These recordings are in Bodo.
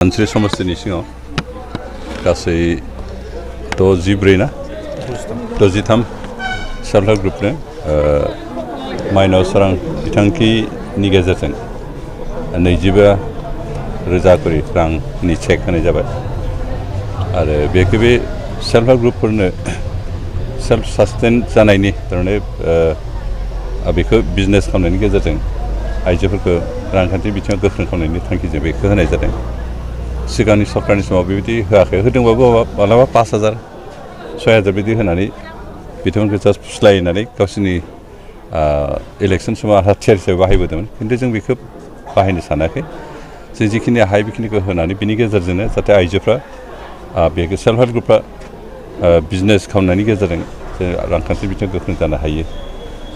सानस्रि समस्तिनि सिङाव गासै 64 ना 63 सेल्फ हेल्प ग्रुपनो माइनाव सोरां बिथांखिनि गेजेरजों 25,000 करि रांनि चेक होनाय जाबाय आरो बे सेल्फ हेल्प ग्रुपफोरनो सेल्फ सास्टेन जानायनि थारमाने बेखौ बिजनेस खालामनायनि गेजेरजों आइजोफोरखौ रांखान्थि बिथिङाव गोख्रों खालामनायनि थांखिजों बेखौ होनाय जादों। सिगांनि सरकारनि समाव बेबायदि होआखै, होदोंबाबो मालाबा 5,000 6,000 बिदि होनानै बिथांमोनखौ जास्ट फुस्लायनानै गावसोरनि इलेक्सन समाव हाथियार हिसाबै बाहायबोदोंमोन। खिन्थु जों बेखौ बाहायनो सानाखै। जों जिखिनि हायो बेखिनिखौ होनानै बिनि गेजेरजोंनो जाहाथे आइजोफ्रा बेखौ सेल्फ हेल्प ग्रुपआ बिजनेस खालामनायनि गेजेरजों रांखान्थि बिथिङाव गोख्रों जानो हायो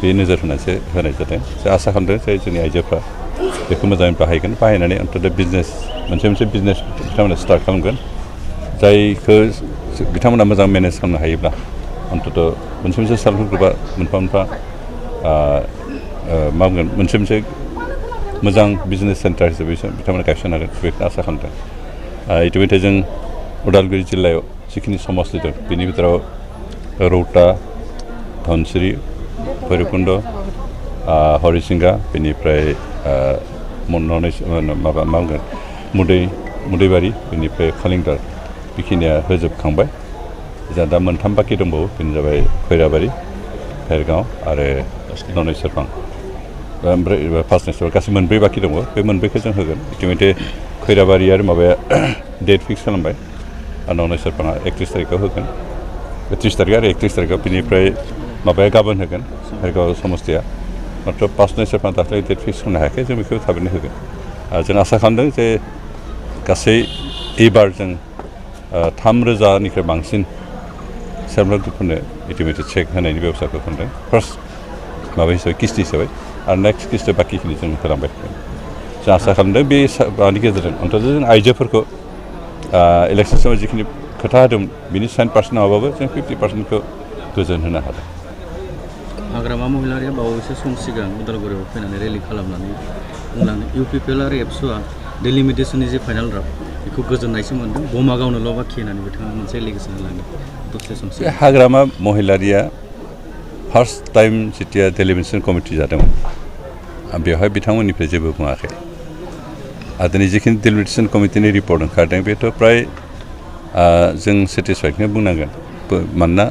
बे नोजोर होनानैसो होनाय जादों। जों आसा खालामदों जे जोंनि आइजोफ्रा बेखौ मोजाङै बाहायगोन, बाहायनानै अन्तत बिजनेस मोनसे बिजनेस बिथांमोना स्टार्ट खालामगोन जायखौ बिथांमोना मोजां मेनेज खालामनो हायोब्ला अन्तत मोनसे सेल्फ हेल्प ग्रुपआ मोनफा मा बुंगोन मोनसे मोजां बिजनेस सेन्टार हिसाबै बिथांमोना गायसननो हागोन बेखौ आसा खालामदों। इतिमধ্যে जों उदालगुरि जिल्लायाव जिखिनि समस्ति दं बेनि भितराव रौता, धनसिरि, भैरबकुन्द, हरिसिंगा, बेनिफ्राय माबा मा बुंगोन मुदैबारि, बेनिफ्राय खलिंदार बेखिनिया होजोबखांबाय। जोंहा दा मोनथाम बाखि दंबावो, बेनो जाबाय खैराबारि, भेरगाव आरो ननै सेरफां। ओमफ्राय पासनेसर गासै मोनब्रै बाखि दङ। बे मोनब्रैखौ जों होगोन। इतिमধ্যে खैराबारि आरो माबाया डेट फिक्स खालामबाय आरो ननै सेरफाङा 31 तारिखआव होगोन। 30 तारिख आरो 31 तारिखआव बिनिफ्राय माबाया गाबोन होगोन भेरगाव समस्तिया। मात्र पासनेस सेरफां दाख्लै डेट फिक्स खालामनो हायाखै, जों बेखौ थाबैनो होगोन। जों आसा खालामदों जे गासै एबार जों 3,000निख्रुइ बांसिन सेल्फ हेल्प ग्रुपफोरनो इतिमধ্যে चेक होनायनि बेबस्थाखौ खालामदों। फार्स्ट माबा हिसाबै किस्ति हिसाबै आरो नेक्स्ट किस्ति बाखिखिनि जों होलांबाय थागोन। जों आसा खालामदों बे माबानि गेजेरजों अन्तत जों आइजोफोरखौ इलेक्सन समाव जिखिनि खोथा होदोंमोन बिनि 7% नङाबाबो जों 50%खौ गोजोन होनो हादों। हाग्रामा महिलारिया बावैसो सम सिगां उदालगुरियाव फैनानै रेलि खालामनानै बुंलांदों इउपिपिएल आरो एबसुआ डिलिमिटेसननि जे फाइनाल ड्राफ्ट बेखौ गोजोननायसो मोन्दों, बमा गावनोल' बाखि होननानै बिथाङा मोनसे एलिगेसन होलांदों। दसे सम बे हाग्रामा महिलारिया फार्स्ट टाइम जेथिया डेलिमिटेसन कमिटि जादोंमोन बेवहाय बिथांमोननिफ्राय जेबो बुङाखै। आरो दिनै जिखिनि डेलिमिटेसन कमिटिनि रिपर्ट ओंखारदों बेथ' फ्राय जों सेटिसफाइडखौनो बुंनांगोन। मानोना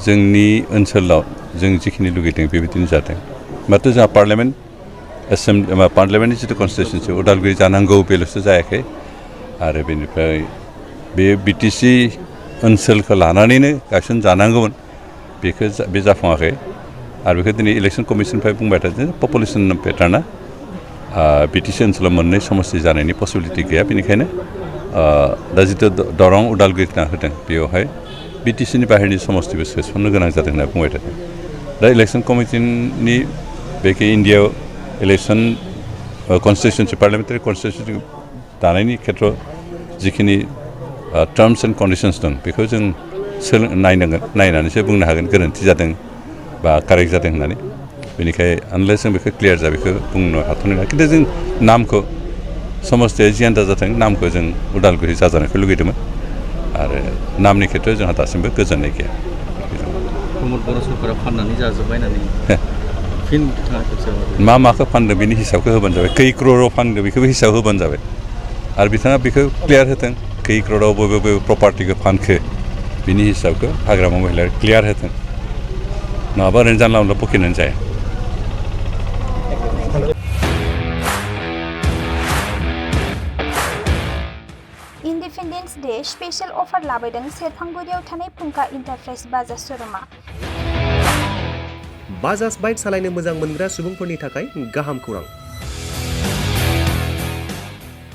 जोंनि ओनसोलाव जों जिखिनि लुगैदों बेबायदिनो जादों। माथो जोंहा पार्लियामेन्टनि जिथु कनस्टिटिउन्सि उदालगुरि जानांगौ बेल'सो जायाखै आरो बेनिफ्राय बे बिटिसि ओनसोलखौ लानानैनो गायसनजानांगौमोन बे जाफुङाखै। आरो बेखौ दिनै इलेक्सन कमिसननिफ्राय बुंबाय थादों पपुलेसन पेटार्ना बिटिसि ओनसोलाव मोननै समस्ति जानायनि पसिबिलिटि गैया। बेनिखायनो दा जिथु दरं उदालगुरि होना होदों बेयावहाय बिटिसिनि बाहेरनि समस्तिबो सोसननो गोनां जादों होनना बुंबाय थादों। दा इलेक्सन कमिटिनि बेखि इण्डियायाव इलेक्सन कनस्टिटिउन्सि पार्लियामेन्टारि कनस्टिटिउन्सि दानायनि खेथ्रआव जिखिनि टार्म्स एन्ड कन्डिसन्स दं बेखौ जों नायनांगोन, नायनानैसो बुंनो हागोन गोरोन्थि जादों बा कारेक्ट जादों होननानै। बेनिखायनो आनलेस जों बेखौ क्लियार जा बेखौ बुंनो हाथ'नाय नङा। खिन्थु जों नामखौ समस्तिया जियानो जाथों नामखौ जों उदालगुरि जाजानायखौ लुगैदोंमोन आरो नामनि खेथ्रआव जोंहा दासिमबो गोजोननाय गैया। प्रमद बर' सरकारा फाननानै जाजोब्बाय होननानै फिन बिथाङा खेबसेबाव माखौ फानदों बिनि हिसाबखौ होबानो जाबाय। खै क्ररआव फानदों बेखौबो हिसाब होबानो जाबाय आरो बिथाङा बेखौ क्लियार होथों खै क्ररआव बबे प्रपार्टिखौ फानखो बिनि हिसाबखौ हाग्रामा महिलाया क्लियार होथों, नङाबा ओरैनो जानला मोनला बखिनानै जाया। इन्डिपेन्डेन्स डे स्पेशल अफार लाबोदों सेरफांगुरियाव थानाय फुंखा इन्टारप्राइज बाजाज श'रुमा। बाजाज बाइक सालायनो मोजां मोनग्रा सुबुंफोरनि थाखाय गाहाम खौरां।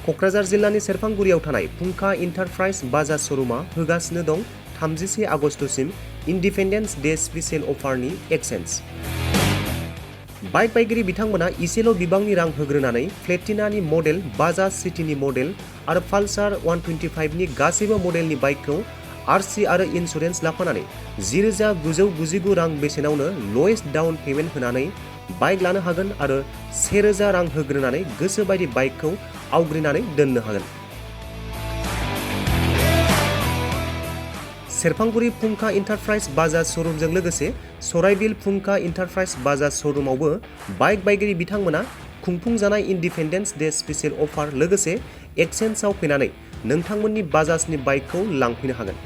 क'क्राझार जिल्लानि सेरफांगुरियाव थानाय फुंखा इन्टारप्राइज बाजाज श'रुमा होगासिनो दं 31 आगस्तसिम इन्डिपेन्डेन्स डे स्पेशल अफारनि एक्सेन्ज। बाइक बायगिरि बिथांमोना इसेल' बिबांनि रां होग्रोनानै प्लेटिनानि मडेल, बाजाज सिटीनि मडेल आरो पालसार 125नि गासैबो मडेलनि बाइकखौ आरसि आरो इन्सुरेन्स लाफानानै 10,999 रां बेसेनावनो लवेस्ट डाउन पेमेन्ट होनानै बाइक लानो हागोन आरो 1,000 रां होग्रोनानै गोसोबायदि बाइकखौ आवग्रिनानै दोननो हागोन। सेरफांगुरि फुंखा इन्टारप्राइज बाजाज श'रुमजों लोगोसे सराइबिल फुंखा इन्टारप्राइज बाजाज श'रुमावबो बाइक बायगिरि बिथांमोना खुंफुंजानाय इन्डिपेन्डेन्स डे स्पेसियेल अफार लोगोसे एक्सचेन्जआव फैनानै नोंथांमोननि बाजाजनि बाइकखौ लांफैनो हागोन।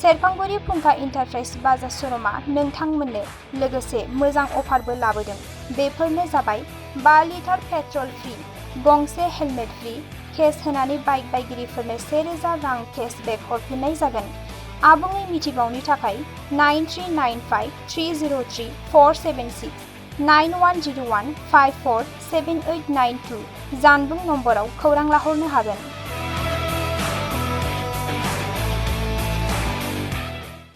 सेरफांगुरि फुंखा इन्टारप्राइज बाजाज श'रुमा नोंथांमोननो लोगोसे मोजां अफारबो लाबोदों। बेफोरनो जाबाय 5 लिटार पेट्रल फ्रि, गंसे हेलमेट फ्रि, केस होनानै बाइक बायगिरिफोरनो 1000 रां केशबेक हरफिननाय जागोन। आबुङै मिथिबावनो थाखाय 9395303476 9101547892 जानबुं नम्बराव खौरां लाहरनो हागोन।